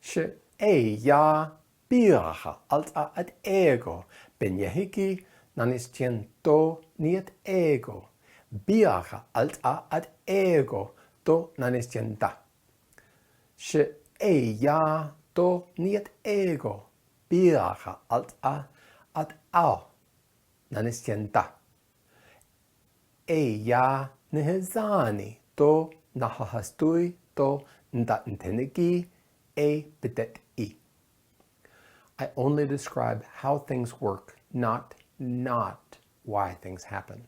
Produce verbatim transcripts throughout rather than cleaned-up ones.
She ei ya, biaha alta at ego, ben yahiki, nanis tian to niet ego, biaha alta at ego, to nanis tian ta. She ei ya, to niet ego, biaha alta at au, nanis tian ta. Ei ya nehezani to nahahastui to nda nteneki ei betet i. I only describe how things work, not, not why things happen.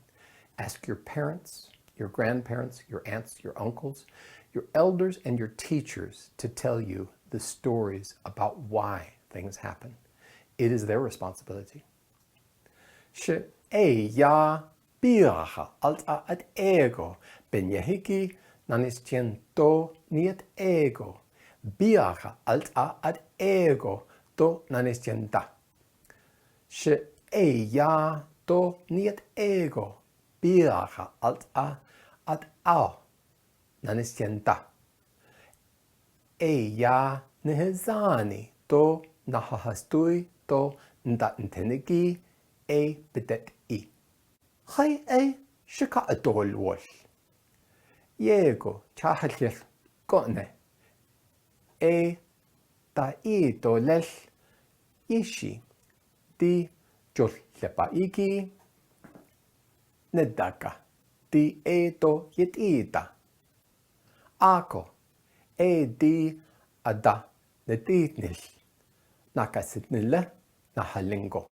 Ask your parents, your grandparents, your aunts, your uncles, your elders, and your teachers to tell you the stories about why things happen. It is their responsibility. She ei ya, biaha alta at ego, ben yahiki, nanis tian to niet ego, biaha alta at ego, to nanis tian ta. She ei ya, to niet ego, biaha alta at au, nanis tian ta. Ei ya nehezani to nahahastui to nda nteneki ei betet i. Hei ei shika adol wol. Yego cha haliel kone. Ei ta i to lel, ishi ti jol lepa iki. Nedaka ti ei to yet ita. Ako, ei di ada ne ti nil. Naka sit nil le, nahalingo.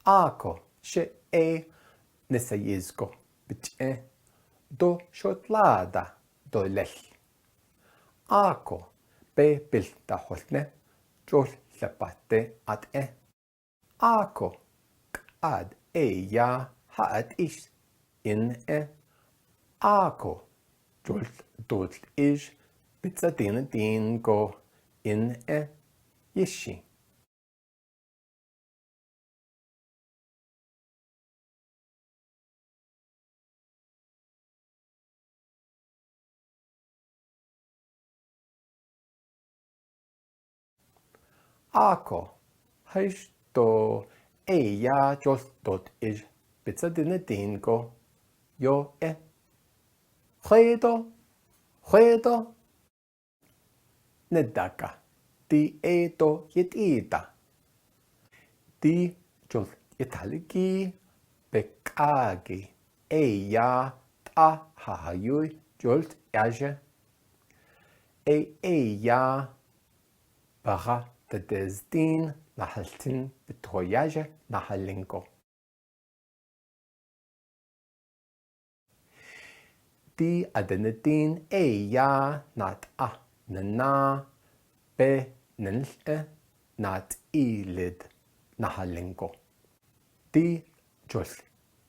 Ako, she ei ne sayizko, bit e, do shotlada, do lel. Ako, pe pil ta hol ne, jol lepa te at e. Ako, kad ei ya ha at ish in e. Ako, jol dot ish, pizza din din ko in e, yishi. Ako, heish to ei ya jol dot ish pizza din din ko yo e. Hwedo, hwedo. Nedaka, ti ei to yet ita. Ti jol yet haliki, pekaki, ei ya ta hahayui jol yaje. Ei ei ya, baha tetes din, nahaltin betho yaje, nahalingo. Ti adenetin ei ya nat a nena pe nenl e nat i lid nahalingo. Ti jol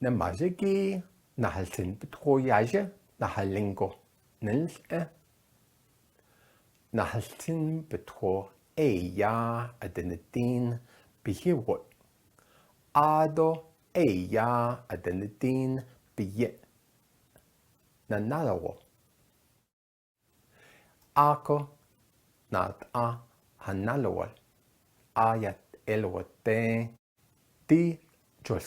ne majeki nahaltin betho yaje nahalingo nenl e. Nahaltin betho ei ya adenetin bihiwot. Ado ei ya adenetin biye. Nanalawo. Ako nat a hanalawal. Ayat elwate. Ti jol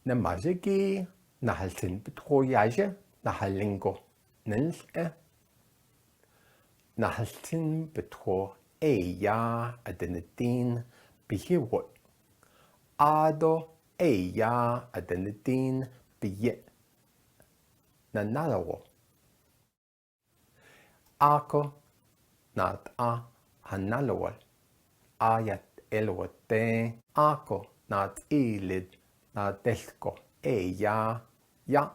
ne majeki nahaltin betho yaje nahalingo nenl e. Nahaltin betho ei ya adenetin bihiwot. Ado ei ya adenetin biye. Nanalawo. Ako nat a hanalawal. Ayat elwate. Ako nat i lid nadelko ei ya ya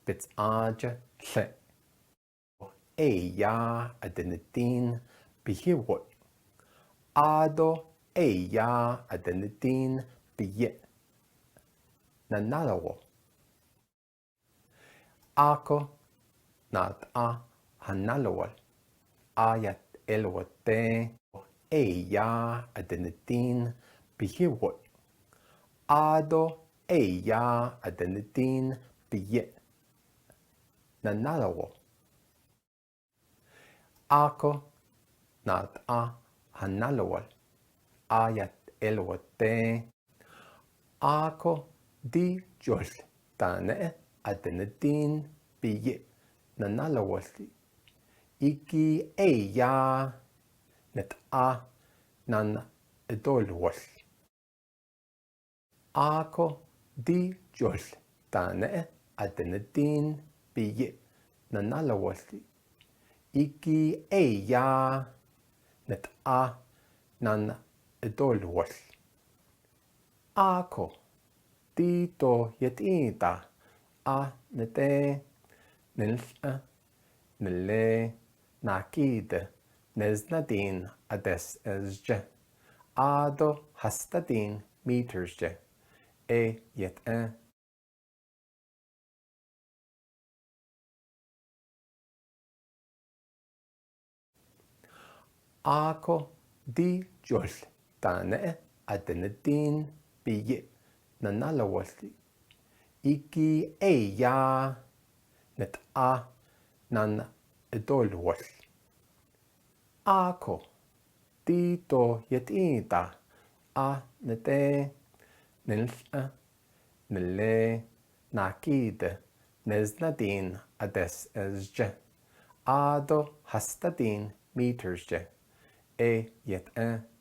pits aje hle. Ei ya adenetin bihiwot. Ado ei ya adenetin biye. Nanalawo. Ako nat a hanalawal. Ayat elwate. Ei ya adenetin bihiwot. Ado ei ya adenetin biye. nanalawol. Ako, na t'a ha nalawol. A yat elwol te. Ako di jol ta ne a de ne din pi ye na nalawol. Iki e ya ne t'a nan edol wol. Ako di jol ta ne a de ne din pi ye na nalawol. Iki e ya ne t'a nan edol wol. Ako di to yet i ta a ne te nel a nele na ki de ne zna din a des e zje. A do ha sta din meters je. E yet e. Ako di jol ta ne a de ne din pi ye na nalawol. Iki e ya ne t'a nan edol wol. Ako di to yet i ta a ne te nel a nele na ki de ne zna din a des e zje. A do ha sta din meters je. E yet e.